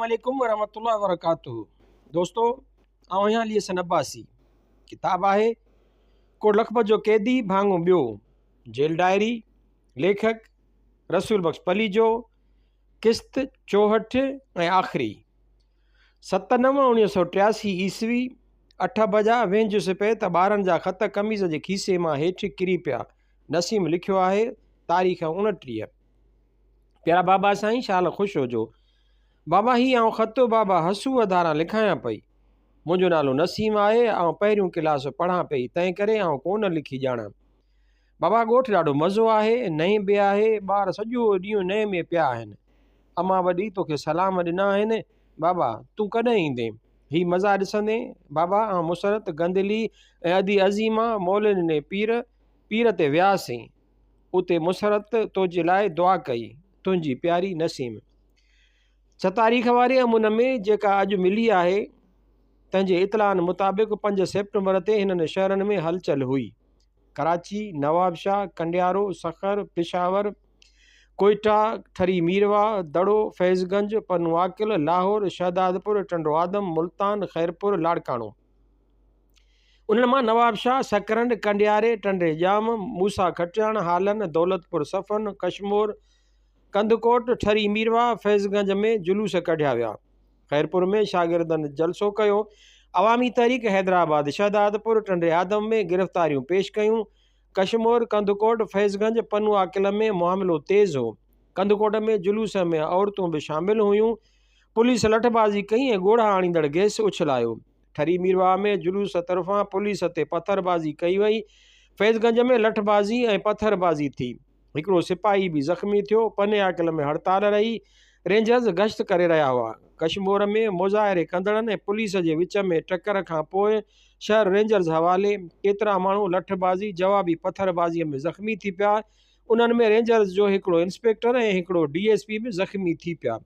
السلام عليڪم ورحمة الله وبرڪاته دوستو آئون آهيان علي حسن عباسي ڪتاب آهي ڪوٽ لکپت جو قيدي ڀاڱو ٻيو جيل ڊائري ليکڪ رسول بخش پليجو قسط 64 ۽ آخري 7 9 1983 عيسوي 8 بجا وهنجس پئي ته ٻارن جا خط قميص جي کيسي مان هيٺ ڪري پيا نسيم لکيو آهي تاريخ 29 پيارا بابا سائين شال خوش هجو. بابا هي آئون خط بابا حسوء ڌاران لکايان پئي. منهنجو نالو نسيم آهي، آئون پهريون ڪلاس پڙهان پئي تنهن ڪري آئون ڪونه لکي ڄاڻان. بابا ڳوٺ ڏاڍو مزو آهي، نئين به آهي، ٻار سڄو ڏينهن نئين ۾ پيا آهن. امان وڏي توکي سلام ڏنا آهن. بابا تون ڪڏهن ايندين؟ هي مزا ڏسندين؟ بابا آئون مسرت، گندلي ۽ ادي عظيمه مولين پير پير تي وياسين. اتي مسرت تو جي لاء دعا ڪئي، تنهنجي پياري نسيم. ڇهه تاريخ واري امن ۾ جيڪا اڄ ملي آهي، تنهن جي اطلاعن مطابق پنج سيپٽمبر تي هنن شهرن ۾ هلچل هئي. ڪراچي، نوابشاهه، ڪنڊيارو، سکر، پشاور، ڪوئيٽا، ٺري ميرواهه، دڙو، فيض گنج، پنوعاقل، لاهور، شهدادپور، ٽنڊو آدم، ملتان، خيرپور، لاڙڪاڻو. انهن مان نوابشاهه، سڪرنڊ، ڪنڊياري، ٽنڊي ڄام، موسيٰ کٽياڻ، هالن، دولتپور صفن، ڪشمور، ڪنڌڪوٽ، ٺري ميرواهه، فيض گنج ۾ جلوس ڪڍيا ويا. خيرپور ۾ شاگردن جلسو ڪيو. عوامي تحريڪ حيدرآباد، شهدادپور، ٽنڊي آدم ۾ گرفتاريون پيش ڪيون. ڪشمور، ڪنڌڪوٽ، فيض گنج، پنوعاقل ۾ معاملو تيز هو. ڪنڌڪوٽ ۾ جلوس ۾ عورتون به شامل هيون. پوليس لٺبازي ڪئي ۽ ڳوڙها آڻيندڙ گئس اڇلايو. ٺري ميرواهه ۾ جلوس طرفان پوليس تي پٿربازي ڪئي وئي، فيض گنج ۾ لٺبازي ۽ پٿربازي ٿي، هڪڙو سپاهي به زخمي ٿيو، پني عاقل ۾ هڙتال رهي، رينجرز گشت ڪري رهيا هئا، ڪشمور ۾ مظاهري ڪندڙن ۽ پوليس جي وچ ۾ ٽڪر کان پوء شهر رينجرز حوالي، ڪيترا ماڻهو لٺبازي، جوابي پٿربازي ۾ زخمي ٿي پيا، انهن ۾ رينجرز جو هڪڙو انسپيڪٽر ۽ هڪڙو ڊي ايس پي به زخمي ٿي پيا.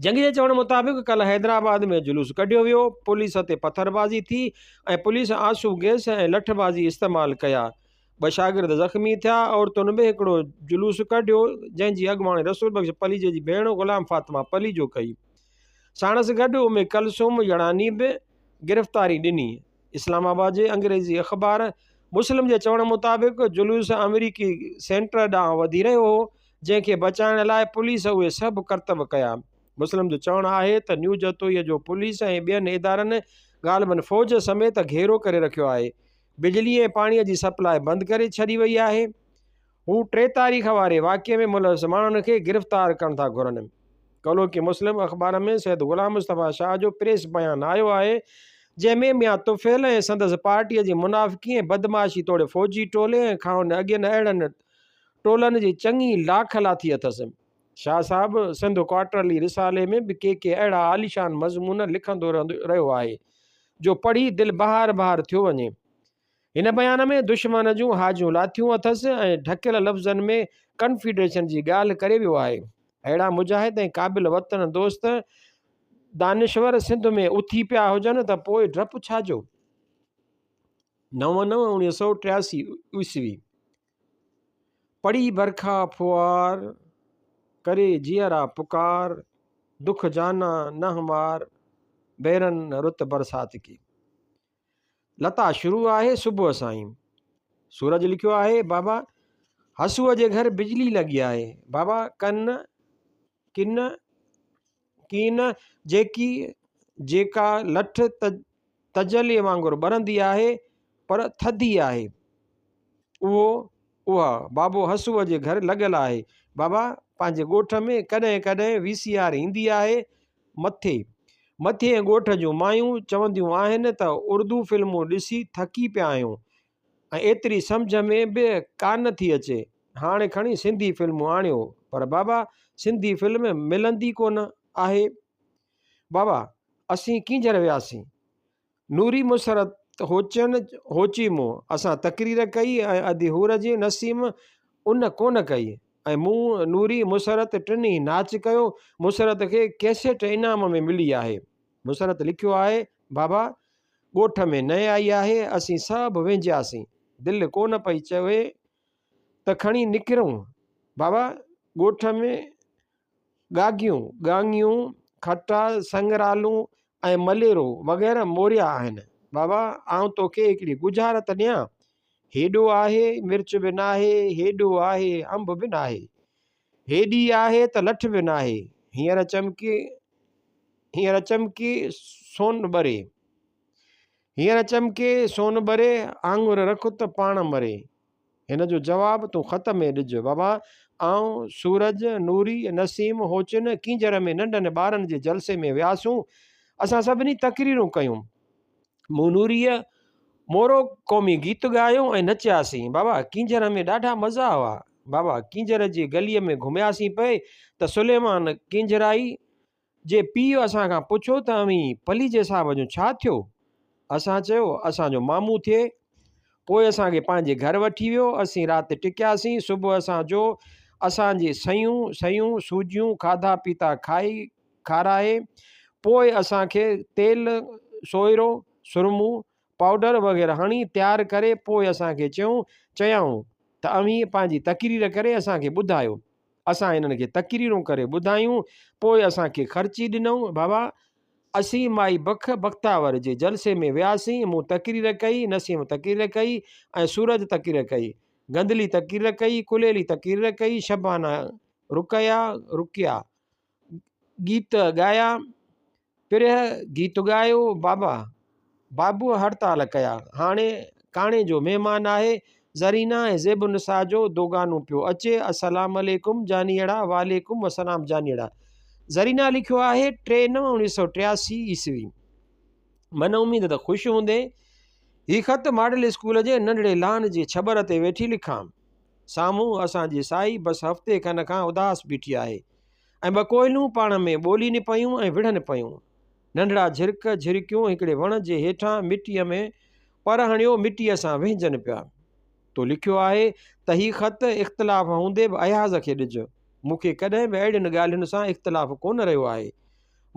جنگ جي چوڻ مطابق ڪلهه حيدرآباد ۾ جلوس ڪڍيو ويو، پوليس تي پٿربازي ٿي ۽ پوليس آنسو گئس ۽ لٺبازي استعمال ڪيا، ٻه شاگرد زخمي ٿيا، عورتن به هڪڙو جلوس ڪڍيو، جنهن جي اڳواڻي رسول بخش پليجي جي ڀيڻ غلام فاطمه پليجو ڪئي، ساڻس گڏ ام ڪلثوم يڙاني به گرفتاري ڏني. اسلام آباد جي انگريزي اخبار مسلم جي چوڻ مطابق جلوس آمريڪي سينٽر ڏانهن وڌي رهيو هو، جنهن کي بچائڻ لاء پوليس اهي سڀ ڪرتب ڪيا. مسلم جو چوڻ آهي ته نيو جتوئي جو پوليس ۽ ٻين ادارن غالبن فوج سميت گهيرو ڪري رکيو آهي. بجلي ۽ پاڻي جي سپلاء بند ڪري ڇڏي وئي آهي. هو 3 تاريخ واري واقعي ۾ ملوث ماڻهن کي گرفتار ڪرڻ ٿا گهرن. ڪلهوڪي مسلم اخبار ۾ سيد غلام مصطفيٰ شاهه جو پريس بيان آيو آهي، جنهن ۾ ميان طفيل ۽ سندس پارٽيء جي منافقي ۽ بدمعاشي توڙي فوجي ٽولي ۽ کانئن اڳين اهڙن ٽولن جي چڱي لاک لاٿي اٿس. شاهه صاحب سنڌ ڪوارٽرلي رسالي ۾ به ڪي ڪي اهڙا عاليشان مضمون لکندو رهيو آهي، جو پڙهي دل بهار بهار ٿيو وڃي. هن بيان ۾ دشمن جون هاجون لاٿيون اٿس ۽ ڍڪيل لفظن ۾ ڪنفيڊريشن جي ڳالهه ڪري ويو آهي. اهڙا مجاهد ۽ قابل وطن دوست دانشور سنڌ ۾ اٿي پيا هجن ته پوء ڊپ ڇا جو؟ 9 9 1983 عيسوي. پڙي برکا ڦوهار، ڪري جيئرا پڪار، دک جانا نه همار، بيرن رت برسات ڪي. لتا شروع آهي صبح سان ئي. سورج لکيو آهي، بابا حسوء جي گهر بجلي لڳي آهي. بابا ڪن، ڪن، ڪين، جيڪي، جيڪا لٺ تجلي وانگر ٻرندي آهي پر ٿڌي آهي. اهو، اها، بابو حسوء جي گهر لڳل آهي. بابا پنهنجي ڳوٺ ۾ ڪڏهن ڪڏهن وي سي آر ايندي آهي. مٿي مٿي ۽ ڳوٺ جون مايون چونديون آهن ته اردو فلمون ڏسي ٿڪي پيا آهيون ۽ ايتري سمجهه ۾ به ڪانه ٿي اچي، هاڻ کڻي سنڌي فلمون آڻيو، پر بابا سنڌي فلم ملندي ڪونه آهي. بابا اسين ڪينجهر وياسين. نوري مسرت هوچن هوچي مون اسان تقرير ڪئي ۽ ادي حور جي نسيم ان ڪونه ڪئي ۽ مون نوري مسرت ٽنهي ناچ ڪيو مسرت کي ڪيسيٽ انعام ۾ ملي آهي مسرت لکيو آهي بابا ڳوٺ ۾ نئين آئي آهي اسين سڀ وهنجياسين دل ڪونه پئي چوي ته کڻي نڪرون بابا ڳوٺ ۾ ڳاڳيون، ڳاڱيون، کٽا، سنگرالون ۽ مليرو وغيره موريا آهن. بابا، آئون توکي هڪڙي ڳجهارت ڏيان. هيڏو آهي، مرچ به ناهي، هيڏو آهي، انب به ناهي. هيڏي آهي ته لٺ به ناهي. هينئر چمڪي، هينئر چمڪي سون ٻري. هينئر چمڪي سون ٻري، آڱر رک ته پاڻ مري. هن جو جواب تون خط ۾ ڏج. بابا، آئون، سورج، نوري، نسيم، هوچن، ڪينجهر ۾ ننڍن ٻارن جي جلسي ۾ وياسون. اسان سڀني تقريرون ڪيون. مون نوريء مورو قومي گيت ڳايو ۽ نچياسين. بابا، ڪينجهر ۾ ڏاڍا مزا هئا. بابا، ڪينجهر جي گليء ۾ گهمياسين پئي ته سليمان ڪينجهرائي جي پيء اسان کان پڇيو ته اوهين پليجي صاحب جو ڇا ٿيو؟ اسان چيو، اسان جو مامو ٿئي. پوء اسان کي پنهنجي گهر وٺي ويو. اسين رات ٽڪياسين. صبح اسان جو اسان جي سيون، سيون، سوجيون کاڌا پيتا کائي کارائي پوء اسان کي تيل، سوئرو، سرمو، پائوڊر وغيره هڻي تيار ڪري پوء اسان کي چيون، چيائون ته اوهين پنهنجي تقرير ڪري اسان کي ٻڌايو. اسان هنن کي تقريرون ڪري ٻڌايون، پوء اسان کي خرچي ڏنائون. بابا، اسين مائي بک بختاور جي جلسي ۾ وياسين، مون تقرير ڪئي، نسيم تقرير ڪئي ۽ سورج تقرير ڪئي، گندلي تقرير ڪئي، ڪليلي تقرير ڪئي، شبانه رقيه، رقيه، ڳيت ڳايا، پرهه گيت ڳايو، بابا بابوء هڙتال ڪيا، هاڻي ڪاڻي جو مهمان آهي، زرينا ۽ زيب النساء جو دوگانو پيو اچي، السلام عليڪم جانيئڙا، وعليڪم السلام جانيئڙا. زرينا لکيو آهي، 3/9/1983 عيسوي. من اميد ته خوش هوندين. هي خط ماڊل اسڪول جي ننڍڙي لان جي ڇٻر تي ويٺي لکان. سامهون اسان جي سائي بس هفتي کن کان اداس بيٺي آهي ۽ ٻه ڪوئلون پاڻ ۾ ٻولين پيون ۽ وڙهن پيون. ننڍڙا جهرڪ جهرڪيون هڪڙي وڻ جي هيٺان مٽيء ۾ پر هڻيو مٽيء سان وهنجن پيا. تو لکيو آهي ته هي خط اختلاف هوندي به اياز کي ڏج. مون کي ڪڏهن به اهڙين ڳالهين سان اختلاف ڪونه رهيو آهي.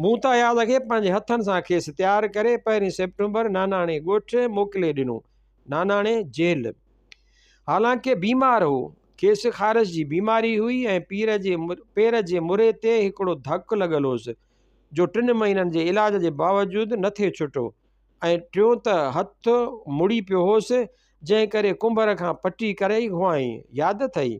مون ته اياز کي پنهنجي هٿن سان کيس تيار ڪري پهرين سيپٽمبر ناناڻي ڳوٺ موڪلي ڏنو. ناناڻي جيل. حالانڪه بيمار هو. کيس خارش جي بيماري هئي ۽ پير جي پير جي مري تي هڪڙو ڌڪ لڳل هوس، جو ٽن مهينن جي علاج جي باوجود نه ٿي ڇٽو ۽ ٽيون ته هٿ مڙي پيو هوس، جنهن ڪري ڪنڀر کان پٽي ڪرائي هئائين. ياد اٿئي؟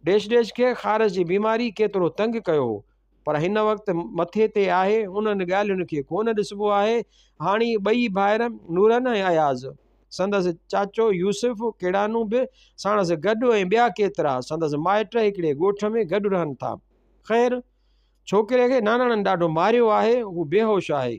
ڊيش ڊيش کي خارش جي بيماري ڪيترو تنگ ڪيو هو. پر هن وقت مٿي تي آهي، انهن ڳالهين کي ڪونه ڏسبو آهي. هاڻي ٻئي ڀائر نورن ۽ اياز، سندس چاچو يوسف ڪيڙانو به ساڻس گڏ ۽ ٻيا ڪيترا سندس مائٽ هڪڙي ڳوٺ ۾ گڏ رهن ٿا. خير، ڇوڪري کي ناناڻن ڏاڍو ماريو آهي، هو بيهوش آهي.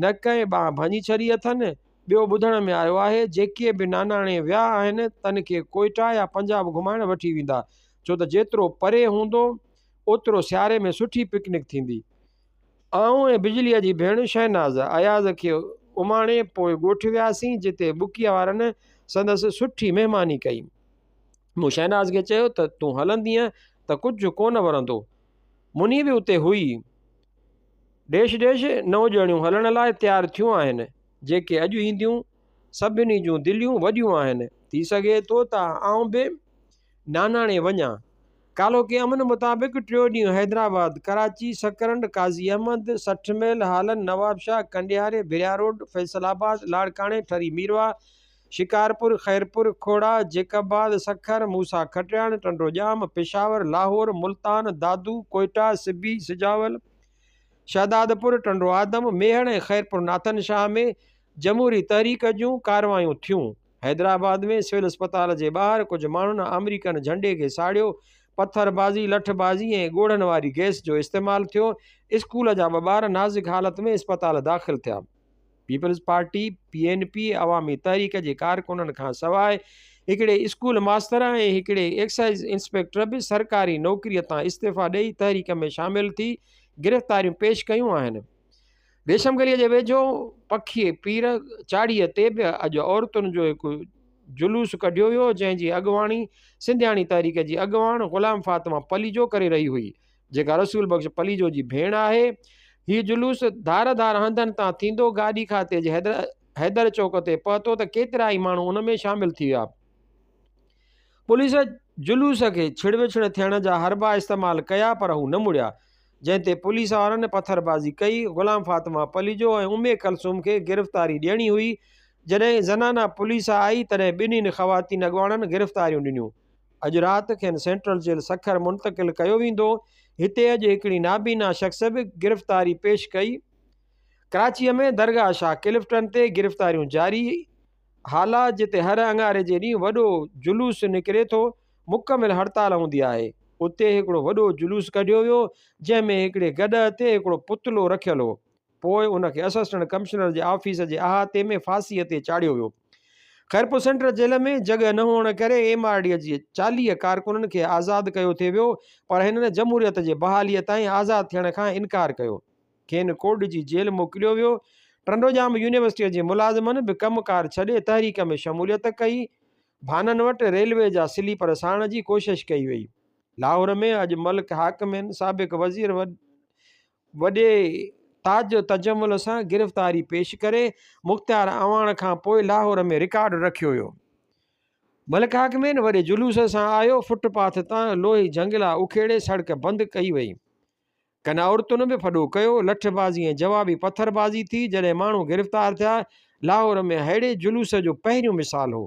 نڪ ۽ ٻانهن ڀڃي ڇڏي اٿن. ٻيو ٻڌڻ ۾ آيو آهي، جيڪي به ناناڻي ويا آهن، تن کي ڪوئيٽا يا پنجاب گهمائڻ وٺي ويندا، ڇو ته جيترو پري هوندو، اوترو سياري ۾ سٺي پڪنڪ ٿيندي. آئون ۽ بجليء جي ڀيڻ شهناز، اياز کي اماڻي پوء ڳوٺ وياسين، جتي ٻڪيء وارن سندس سٺي مهماني ڪئي. مون شهناز کي چيو ته تون هلندينء ته ڪجهه ڪونه ورندو. مني به اتي هئي. ڊيش ڊيش نو ڄڻيون هلڻ لاء تيار ٿيون آهن، جيڪي اڄ اينديون. سڀني جون دليون وڏيون آهن. ٿي سگهي ٿو ته آئون به ناناڻي وڃان. ڪالهوڪي امن مطابق ٽيو ڏينهن حيدرآباد، ڪراچي، سڪرنڊ، قاضي احمد، 60 ميل، هالن، نوابشاهه، ڪنڊياري، ڀريا روڊ، فيصل آباد، لاڙڪاڻي، ٺري ميرواهه، شڪارپور، خيرپور، کوڙا، جيڪب آباد، سکر، موسيٰ کٽياڻ، ٽنڊو ڄام، پشاور، لاهور، ملتان، دادو، ڪوئيٽا، سبي، سجاول، شهدادپور، ٽنڊو آدم، ميهڙ ۽ خيرپور ناٿن شاهه ۾ جمهوري تحريڪ جون ڪارروايون ٿيون. حيدرآباد ۾ سول اسپتال جي ٻاهر ڪجهه ماڻهن آمريڪن جهنڊي کي ساڙيو، پٿر بازي، لٺ بازي ۽ ڳوڙهن واري گئس جو استعمال ٿيو، اسڪول جا ٻه ٻار نازڪ حالت ۾ اسپتال داخل ٿيا. Peoples party, P N P, Awami Tehreek جي ڪارڪنن کان سواء هڪڙي اسڪول ماستر ۽ هڪڙي ايڪسائيز انسپيڪٽر به سرڪاري نوڪري تان استعيفا ڏئي تحريڪ ۾ شامل ٿي گرفتاريون پيش ڪيون آهن. ريشم گليء جي ويجهو پکي پير چاڙهيء تي به اڄ عورتن جو هڪ جلوس ڪڍيو ويو، جنهن جي اڳواڻي سنڌياڻي تحريڪ جي اڳواڻ غلام فاطمه پليجو ڪري رهي هئي، جيڪا رسول بخش پليجو جي ڀيڻ آهي. هي جلوس ڌار ڌار هنڌن تان ٿيندو گاڏي کاتي جي حيدر چوڪ تي پهتو ته ڪيترائي ماڻهو ان ۾ شامل ٿي ويا. پوليس جلوس کي ڇڙوڇڙ ٿيڻ جا حربا استعمال ڪيا پر هو نه مڙيا. جنهن تي پوليس وارن پٿربازي ڪئي، غلام فاطمه پليجو ۽ ام ڪلثوم کي گرفتاري ڏيڻي هئي، جڏهن زنانه پوليس آئي تڏهن ٻنهين خواتين اڳواڻن گرفتاريون ڏنيون. اڄ رات کين سينٽرل جيل سکر منتقل ڪيو ويندو. هتي اڄ هڪڙي نابينا شخص به گرفتاري پيش ڪئي. ڪراچيء ۾ درگاهه شاهه ڪلفٽن تي گرفتاريون جاري. هالا جتي هر اڱاري جي ڏينهن وڏو جلوس نڪري ٿو، مڪمل هڙتال هوندي آهي. اتي هڪڙو وڏو جلوس ڪڍيو ويو، جنهن ۾ هڪڙي گڏهه تي هڪڙو پتلو رکيل هو. پوء ان کي اسسٽنٽ ڪمشنر جي آفيس جي احاطي ۾ ڦاسيء تي چاڙهيو ويو. خيرپور سينٽرل جيل ۾ جڳهه نه هئڻ ڪري ايم آر ڊي جي 40 ڪارڪنن کي آزاد ڪيو ٿي ويو، پر هنن جمهوريت جي بحاليء تائين آزاد ٿيڻ کان انڪار ڪيو. کين ڪوڏجي جيل موڪليو ويو. ٽنڊوڄام يونيورسٽيء جي ملازمن به ڪم ڪار ڇڏي تحريڪ ۾ شموليت ڪئي. ڀانن وٽ ريلوي جا سليپر ساڙڻ جي ڪوشش ڪئي وئي. لاهور ۾ اڄ ملڪ حاڪمين سابق وزير وڏي تاج تجمل سان گرفتاري پيش ڪري مختيار اعواڻ کان پوء لاهور ۾ رڪارڊ رکيو ويو. ملڪ حاڪمين وڏي جلوس سان آيو. فٽ پاٿ تان لوهي جهنگلا اکيڙي سڙڪ بند ڪئي وئي. ڪن عورتن به ڦڏو ڪيو، لٺبازي ۽ جوابي پٿربازي ٿي، جڏهن ماڻهو گرفتار ٿيا، لاهور ۾ ههڙي جلوس جو پهريون مثال هو.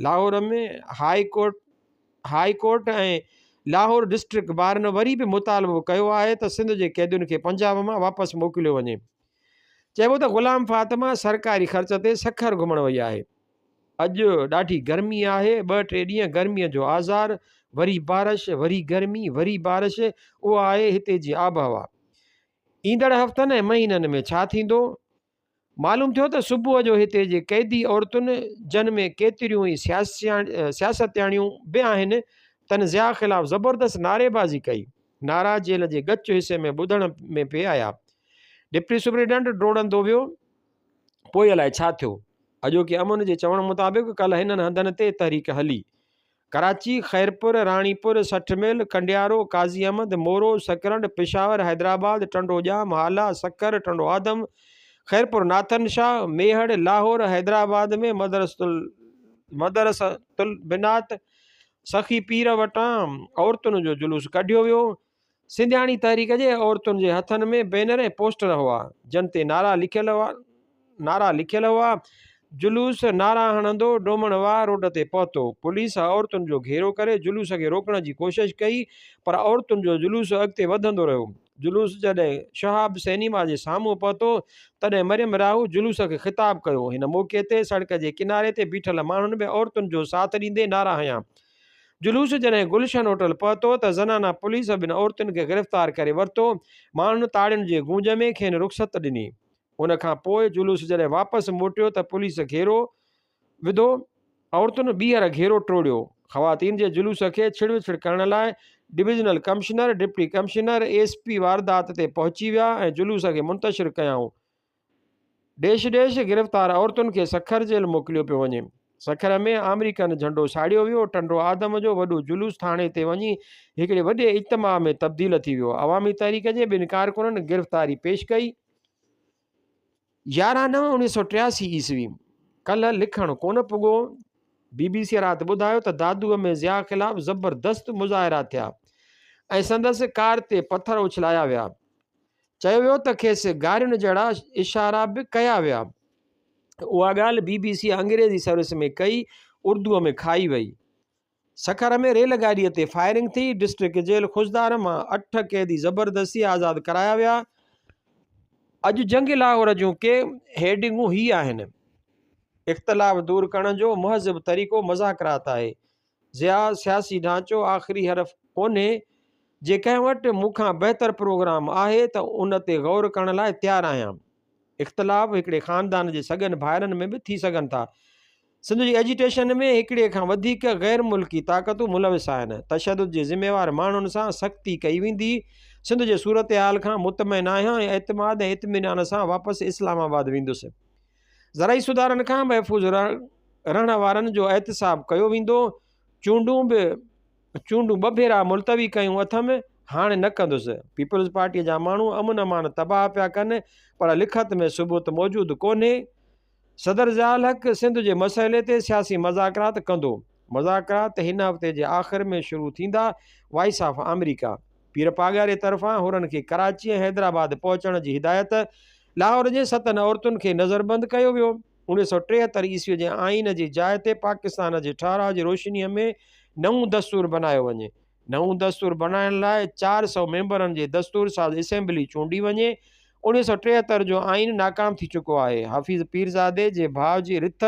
Lahore ۾ high court high court ۽ Lahore district بارن وري به مطالبو ڪيو آهي ته سنڌ جي قيدين کي پنجاب مان واپس موڪليو وڃي. چئبو ته غلام فاطمه سرڪاري خرچ تي سکر گهمڻ وئي آهي. اڄ ڏاڍي گرمي آهي، ٻه ٽي ڏينهن گرميء جو آزار، وري بارش، وري گرمي، وري بارش، اها آهي هتي جي آبهوا. ايندڙ هفتن ۽ مهينن ۾ ڇا ٿيندو؟ معلوم ٿيو ته صبح جو هتي جي قيدي عورتن، جن ۾ ڪيتريون ئي سياستياڻيون به آهن، تن ضياء خلاف زبردست نعريبازي ڪئي. نعرا جيل جي ڳچ حصي ۾ ٻڌڻ ۾ پئي آيا. ڊپٽي سپرنٽينڊنٽ ڊوڙندو ويو. پوء الائي ڇا ٿيو. اڄوڪي امن جي چوڻ مطابق ڪلهه هنن هنڌن تي تحريڪ هلي. ڪراچي، خيرپور، راڻيپور، 60 ميل، ڪنڊيارو، قاضي احمد، مورو، سڪرنڊ، پشاور، حيدرآباد، ٽنڊو ڄام، هالا، سکر، ٽنڊو آدم، خيرپور ناٿن شاهه، ميهڙ، لاهور، حيدرآباد ۾ مدرسة البنات، سخي پير وٽان عورتن جو جلوس ڪڍيو ويو. سنڌياڻي تحريڪ جي عورتن جي هٿن ۾ بينر ۽ پوسٽر هئا، جن تي نعرا لکيل هئا نعرا لکيل هئا. جلوس نعرا هڻندو ڊومڻ واهه روڊ تي پهتو. پوليس عورتن جو گهيرو ڪري جلوس کي روڪڻ جي ڪوشش ڪئي، پر عورتن جو جلوس اڳتي وڌندو رهيو. جلوس جڏهن شهاب سئنيما جي سامهون پهتو، تڏهن مريم راهو جلوس کي خطاب ڪيو. هن موقعي تي سڙڪ جي ڪناري تي بيٺل ماڻهن به عورتن جو ساٿ ڏيندي نعرا هنيا. جلوس جڏهن گلشن هوٽل پهتو ته زنانا پوليس ٻن عورتن کي گرفتار ڪري ورتو، ماڻهن تاڙين جي گونج ۾ کين رخصت ڏني. ان کان پوء جلوس جڏهن واپس موٽيو ته پوليس گهيرو وڌو، عورتن ٻيهر گهيرو ٽوڙيو. خواتين جي جلوس کي ڇڙ وڇڙ ڪرڻ لاء divisional commissioner, deputy commissioner, S P واردات تي پهچي ويا ۽ جلوس کي منتشر ڪيائون. ڊيش ڊيش گرفتار عورتن کي سکر جيل موڪليو پيو وڃي. سکر ۾ آمريڪن جهنڊو ساڙيو ويو. ٽنڊو آدم جو وڏو جلوس ٿاڻي تي وڃي هڪڙي وڏي اجتماع ۾ تبديل ٿي ويو. عوامي تحريڪ جي ٻن ڪارڪنن گرفتاري پيش ڪئي. 11 نو 1983 عيسوي ڪلهه لکڻ ڪونه پڳو. بي بي سي رات ٻڌايو ته دادوء ۾ ضياء خلاف زبردست مظاهرا ٿيا ۽ سندس ڪار تي پٿر اڇلايا ويا. چيو ويو ته کيس گارين جهڙا اشارا به ڪيا ويا. اها ڳالهه بي بي سي انگريزي سروس ۾ ڪئي، اردوء ۾ کائي وئي. سکر ۾ ريل گاڏيء تي فائرنگ ٿي، ڊسٽرڪٽ جيل خضدار مان اٺ قيدي زبردستي آزاد ڪرايا ويا. اڄ جنگ لاهور جون ڪي هيڊنگون هي آهن. اختلاف دور ڪرڻ جو مهذب طريقو مذاڪرات آهي. ضياء سياسي ڍانچو آخري حرف ڪونهي، جي ڪنهن وٽ مون کان بهتر پروگرام آهي ته ان تي غور ڪرڻ لاء تيار آهيان. اختلاف هڪڙي خاندان جي سڳن ڀائرن ۾ به ٿي سگهن ٿا. سنڌ جي ايجيٽيشن ۾ هڪڙي کان وڌيڪ غير ملڪي طاقتون ملوث آهن. تشدد جي ذميوار ماڻهن سان سختي ڪئي ويندي. سنڌ جي صورتحال کان مطمئن آهيان ۽ اعتماد ۽ اطمينان سان واپس اسلام آباد ويندس. زرعي سڌارن کان محفوظ رهڻ وارن جو احتساب ڪيو ويندو، چونڊون به چونڊون ٻه ڀيرا ملتوي ڪيون اٿم، هاڻ نه ڪندس، پيپلز پارٽي جا ماڻهو امن امان تباهه پيا ڪن پر لکت ۾ ثبوت موجود ڪونهي، صدر ضياء الحق سنڌ جي مسئلي تي سياسي مذاڪرات ڪندو، مذاڪرات هن هفتي جي آخر ۾ شروع ٿيندا، وائس آف آمريڪا. پير پاڳاري طرفان حرن کي ڪراچي ۽ حيدرآباد پهچڻ جي هدايت، لاهور جي ستن عورتن کي نظربند ڪيو ويو. 1973 عيسوي جي آئين جي جاء تي پاڪستان جي ٺهراء جي روشنيء ۾ نئون دستور بنايو وڃي. نئون دستور بڻائڻ لاء 400 ميمبرن جي دستور ساز اسيمبلي چونڊي وڃي. 1973 جو آئين ناڪام ٿي چڪو آهي. حفيظ پيرزادي جي ڀاء جي رٿ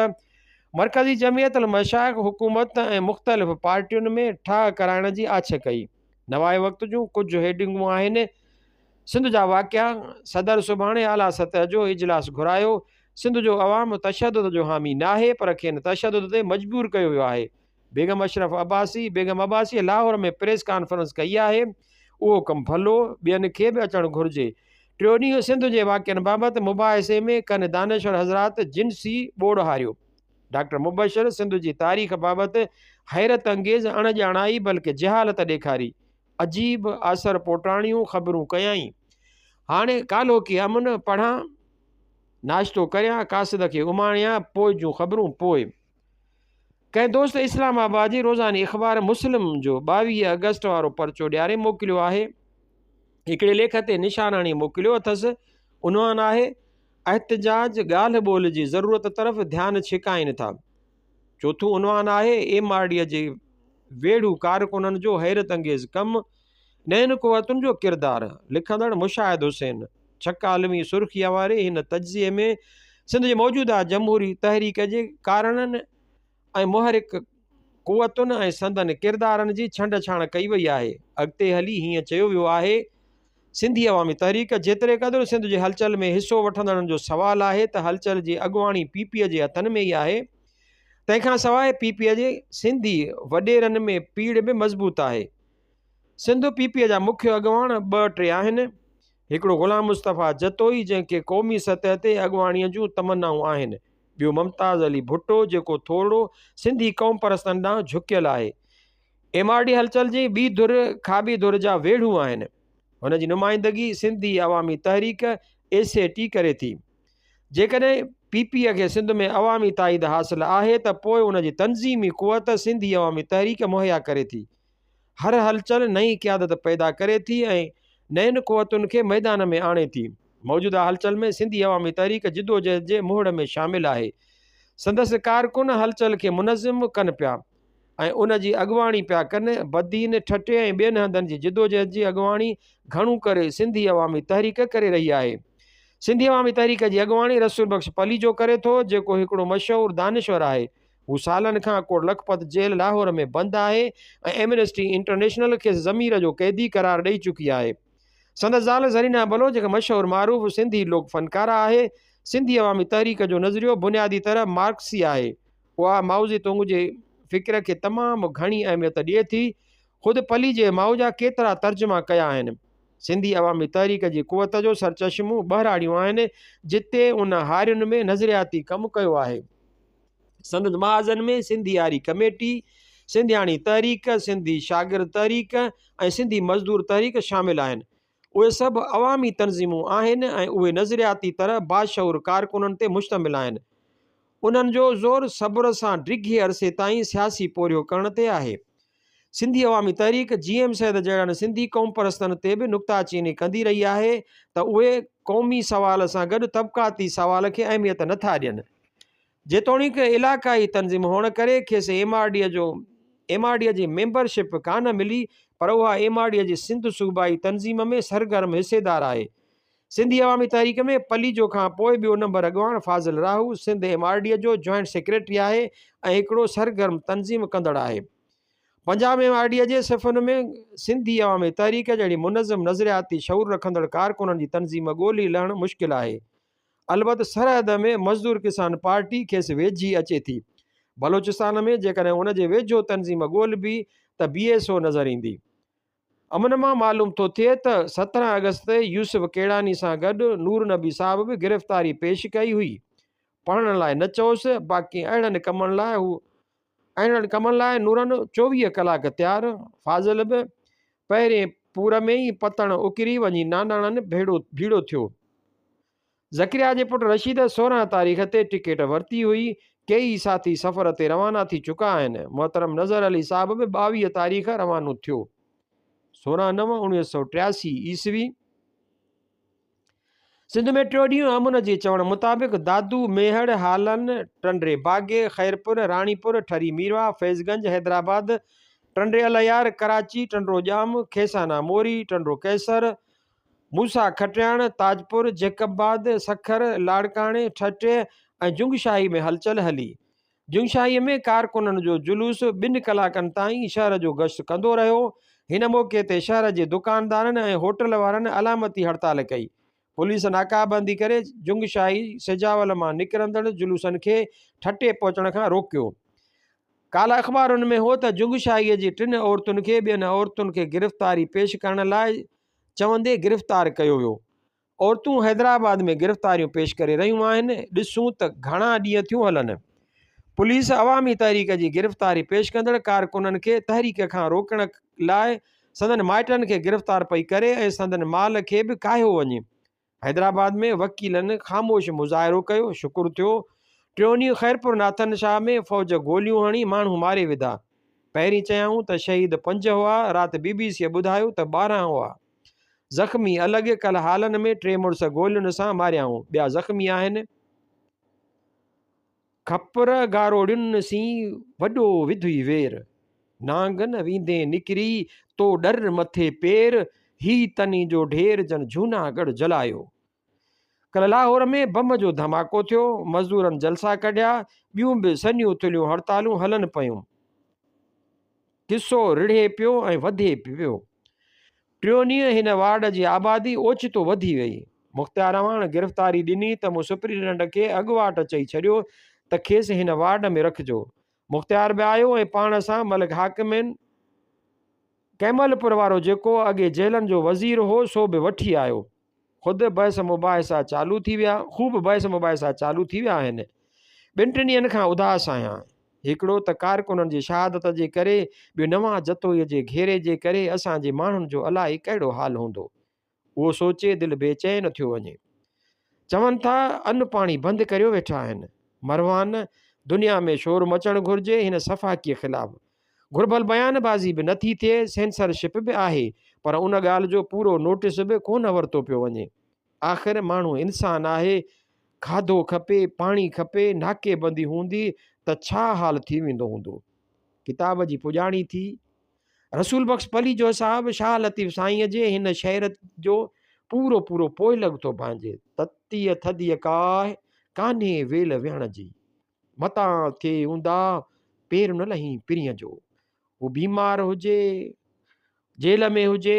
مرڪزي جمعيت المشائخ حڪومت ۽ مختلف پارٽين ۾ ٺاهه ڪرائڻ جي آڇ ڪئي. نواء وقت جون ڪجهه هيڊنگون آهن، سنڌ جا واقعا، صدر سڀاڻي اعليٰ سطح جو اجلاس گهرايو، سنڌ جو عوام تشدد جو حامي ناهي پر کين تشدد تي مجبور ڪيو ويو آهي، بيگم اشرف عباسي، بيگم عباسيء لاهور ۾ پريس ڪانفرنس ڪئي آهي، اهو ڪم ڀلو، ٻين کي به اچڻ گهرجي. ٽيو ڏينهن سنڌ جي واقعن بابت مباحثي ۾ ڪن دانشور حضرات جنسي ٻوڙ هاريو. ڊاڪٽر مبشر سنڌ جي تاريخ بابت حيرت انگيز اڻ ڄاڻائي بلڪه جهالت ڏيکاري. عجيب اثر پوٽاڻيون خبرون ڪيائين. هاڻي ڪالهوڪي امن پڙهان، ناشتو ڪريان، قاصد کي اماڻيان، پوء جون خبرون پوء. ڪنهن دوست اسلام آباد جي روزاني اخبار مسلم جو 22 آگسٽ وارو پرچو ڏياري موڪليو آهي. هڪڙي ليک تي نشان هڻي موڪليو اٿس. عنوان آهي، احتجاج ڳالهه ٻولهه جي ضرورت طرف ڌيان ڇڪائين ٿا. چوٿون عنوان آهي، ايم آر ڊي جي ويڙهو ڪارڪنن جو حيرت انگيز ڪم، نين قوتن جو ڪردار. لکندڙ مشاهد حسين. ڇهه ڪالمي سرخيء واري هن تجزيي ۾ سنڌ جي موجوده جمهوري تحريڪ جي ڪارڻن ۽ محرڪ قوتن ۽ سندن ڪردارن جي ڇنڊ ڇاڻ ڪئي وئي آهي. اڳتي هلي هيئن چيو ويو آهي، سنڌي عوامي تحريڪ جيتري قدر سنڌ جي هلچل ۾ حصو وٺندڙن جو سوال آهي ته هلچل جي اڳواڻي پي پي جي هٿن ۾ ئي آهي. تنهن کان سواء پي پي جي سنڌي وڏيرن ۾ پيڙهه به مضبوط آهي. سنڌ پي پي جا مکيه اڳواڻ ٻه ٽي آهن. هڪڙو غلام مصطفيٰ جتوئي جنهن کي قومي سطح تي اڳواڻيء جون تمنائون آهن. ٻيو ممتاز علي ڀٽو جيڪو ٿورڙو سنڌي قومپرستن ڏانهن جهڪيل آهي. ايم آر ڊي هلچل جي ٻي ڌر کاٻي ڌر جا ويڙهو آهن. هن جي نمائندگي سنڌي عوامي تحريڪ، ايس اي ٽي، ڪري ٿي. جيڪڏهن پي پي کي سنڌ ۾ عوامي تائيد حاصل آهي ته پوء ان جي تنظيمي قوت سنڌي عوامي تحريڪ مهيا ڪري ٿي. هر هلچل نئين قيادت پيدا ڪري ٿي ۽ نين قوتن کي ميدان ۾ آڻي ٿي. موجوده هلچل ۾ سنڌي عوامي تحريڪ جدوجهد جي مهڙ ۾ شامل آهي. سندس ڪارڪن هلچل کي منظم ڪن پيا. ۽ ان جي اڳواڻي پيا ڪن. بدين، ٺٽي ۽ ٻين هنڌن جي جدوجهد جي اڳواڻي گهڻو ڪري سنڌي عوامي تحريڪ ڪري رهي آهي. سنڌي عوامي تحريڪ جي اڳواڻي رسول بخش پليجو ڪري ٿو، جيڪو هڪڙو مشهور دانشور آهي. هو سالن کان ڪوٽ لکپت جيل لاهور ۾ بند آهي ۽ ايمنسٽي انٽرنيشنل کيس ضمير جو قيدي قرار ڏئي چڪي آهي. سندس زال زرينا بلوچ هڪ مشهور معروف سنڌي لوڪ فنڪاره آهي. سنڌي عوامي تحريڪ جو نظريو بنيادي طرح مارڪسي آهي. اها مائوزي تونگ جي فڪر کي تمام گهڻي اهميت ڏئي ٿي. خود پليجي مائو جا ڪيترا ترجما ڪيا آهن. سنڌي عوامي تحريڪ جي قوت جو سرچشمو ٻهراڙيون آهن، جتي ان هارين ۾ نظرياتي ڪم ڪيو آهي. سندس محاذن ۾ سنڌي هاري ڪميٽي، سنڌياڻي تحريڪ، سنڌي شاگرد تحريڪ ۽ سنڌي مزدور تحريڪ شامل آهن. اهي سڀ عوامي تنظيمون آهن ۽ اهي نظرياتي طرح باشعور ڪارڪنن تي مشتمل آهن. انهن جو زور صبر سان ڊگهي عرصي تائين سياسي پورهيو ڪرڻ تي آهي. سنڌي عوامي تحريڪ جي ايم سيد جهڙن سنڌي قومپرستن تي به نقطه چيني ڪندي رهي آهي ته اهي قومي سوال سان گڏ طبقاتي سوال کي اهميت نه ٿا ڏين. جيتوڻيڪ علائقائي تنظيم هئڻ ڪري کيس ايم آر ڊي جو ايم آر ڊي جي ميمبرشپ ڪانه ملي پر اها ايم آر ڊي جي سنڌ صوبائي تنظيم ۾ سرگرم حصيدار آهي. سنڌي عوامي تحريڪ ۾ پليجو کان پوء ٻيو نمبر اڳواڻ Fazil Rahu Sindh M R D جو جوائنٽ سيڪريٽري آهي ۽ هڪڙو سرگرم تنظيم ڪندڙ آهي. پنجاب ايم آر ڊي جي صفن ۾ سنڌي عوامي تحريڪ جهڙي منظم نظرياتي شعور رکندڙ ڪارڪنن جي تنظيم ڳولي لهڻ مشڪل آهي. البت سرحد ۾ مزدور ڪسان پارٽي کيس ويجهي اچي ٿي. بلوچستان ۾ جيڪڏهن ان جي ويجهو تنظيم ڳولبي ته بي ايس او نظر ايندي. امن مان معلوم ٿو ٿئي ته 17 آگسٽ تي يوسف ڪيڙاني سان گڏ نور نبي صاحب به گرفتاري پيش ڪئي هئي. پڙهڻ لاء نه چئوس، باقي اهڙن ڪمن لاء هو اهڙن ڪمن لاء نورن 24 ڪلاڪ تيار. فاضل به پهرين پور ۾ ئي پتڻ اڪري وڃي ناناڻن ڀيڙو ڀيڙو ٿيو. زڪريا جي پٽ رشيد 16 تاريخ تي ٽڪيٽ ورتي هئي. ڪيئي ساٿي سفر تي روانا ٿي چڪا آهن. محترم نظر علي صاحب به 22 تاريخ روانو ٿيو. 16 نو 1983 عيسوي. سنڌ ۾ ٽيون ڏينهن امن جي چوڻ مطابق دادو، ميهڙ، هالن، ٽنڊي باگي، خيرپور، راڻيپور، ٺري ميرواهه، فيض گنج، حيدرآباد، ٽنڊي الهيار، ڪراچي، ٽنڊو ڄام، کيسانا موري، ٽنڊو قيصر، موسيٰ کٽياڻ، تاجپور، جيڪب آباد، سکر، لاڙڪاڻي، ٺٽي ۽ جنگشاهي ۾ هلچل هلي. جنگشاهيء ۾ ڪارڪنن جو جلوس ٻن ڪلاڪن تائين شهر جو گشت ڪندو رهيو. هن موقعي تي شهر جي دڪاندارن ۽ هوٽل وارن علامتي هڙتال ڪئي. پوليس ناڪابندي ڪري جنگشاهي سجاول مان نڪرندڙ جلوسن کي ٺٽي پهچڻ کان روڪيو. ڪالهه اخبارن ۾ هو ته جنگشاهيء جي ٽن عورتن کي ٻين عورتن کي گرفتاري پيش ڪرڻ لاء چوندي گرفتار ڪيو ويو. عورتون حيدرآباد ۾ گرفتاريون پيش ڪري رهيون آهن، ڏسون ته گهڻا ڏينهن ٿيون هلن. پوليس عوامي تحريڪ جي گرفتاري پيش ڪندڙ ڪارڪنن کي تحريڪ کان روڪڻ لاء سندن مائٽن کي گرفتار پئي ڪري ۽ سندن مال کي به ڪاهيو وڃي. حيدرآباد ۾ وڪيلن خاموش مظاهرو ڪيو، شڪر ٿيو. ٽيون ڏينهن خيرپور ناٿن شاهه ۾ فوج گوليون هڻي ماڻهو ماري وڌا. پهرين چيائون ته شهيد پنج هئا، رات بي بي سيء ٻڌايو ته 12 هئا. زخمي الڳ، ڪل هالن ۾ ٽي مڙس گولين سان ماريائون، ٻيا زخمي آهن. کپر گاروڙين سين وڏو وڌئي وير. نانگ نه ويندين نڪري، تو ڏر مٿي پير، هي تني جو ڍير جن جهوناڳڙهه جلايو. ڪل لاهور ۾ بم جو ڌماڪو ٿيو، مزدورن جلسا ڪڍيا، ٻيون به سنهيون ٿلهيون هڙتالون هلن پيون. قصو رڙهي پيو ۽ وڌي پيو. ٽيون ڏينهن هن وارڊ جي آبادي اوچتو وڌي ويئي. مختيار اعواڻ گرفتاري ڏني ته مون سپرنٽينڊنٽ کي اڳواٽ چئي ڇڏيو ته کيس هن وارڊ ۾ رکجو. مختيار به آيو ۽ پاڻ سان ملڪ حاڪمين ڪيملپور وارو جيڪو اڳي جيلن جو وزير هو سو به وٺي آيو. خود بحث مباحثا چالو ٿي ويا. خوب بحث مباحثا چالو ٿي ويا آهن. ٻن ٽن ڏينهن کان اداس آهيان. هڪڙو ته ڪارڪنن جي شهادت جي ڪري، ٻيو نوان جتوئي جي گهيري جي ڪري اسان جي ماڻهن جو الائي ڪهڙو حال هوندو. اهو سوچي دل بي چين ٿيو وڃي. چون ٿا ان پاڻي بند ڪريو ويٺا آهن. مروان، دنيا ۾ شور مچڻ گهرجي هن سفاڪيء خلاف. گهربل بيان بازي به نه ٿي ٿئي، سينسر شپ به آهي، پر ان ڳالهه جو پورو نوٽيس به ڪونه ورتو پيو وڃي. آخر ماڻهو انسان آهي، کاڌو کپي، پاڻي کپي، ناڪي بندي هوندي ته ڇا حال ٿي ويندو هوندو. ڪتاب جي پڄاڻي ٿي. رسول بخش پليجو صاحب شاهه لطيف سائينء جي هن شعر جو پورو پورو پوئلڳ ٿو ڀانئجي، تتيء ٿڌيء ڪاهه، ڪانهي ويل ويهڻ جي. متان ٿئي اونداهه، پير نه لهين پرينء جو. هو بيمار هجي، جيل ۾ هجي،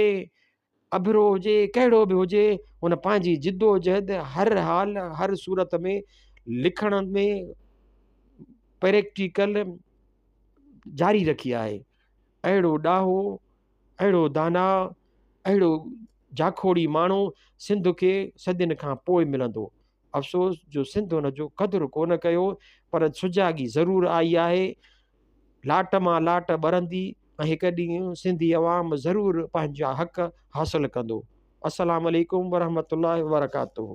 اڀرو هجي، ڪهڙو به هجي، هن پنهنجي جدوجهد هر حال هر صورت ۾ لکڻ ۾ پريڪٽيڪل جاري رکي آهي. اهڙو ڏاهو، اهڙو داناء، اهڙو جاکوڙي ماڻهو سنڌ کي صدين کان پوء ملندو. افسوس جو سنڌ ان جو قدر ڪونه ڪيو پر سجاڳي ضرور آئي آهي. لاٽ مان لاٽ ٻرندي ۽ هڪ ڏينهن سنڌي عوام ضرور پنهنجا حق حاصل ڪندو. السلام عليڪم ورحمة الله وبرڪاته.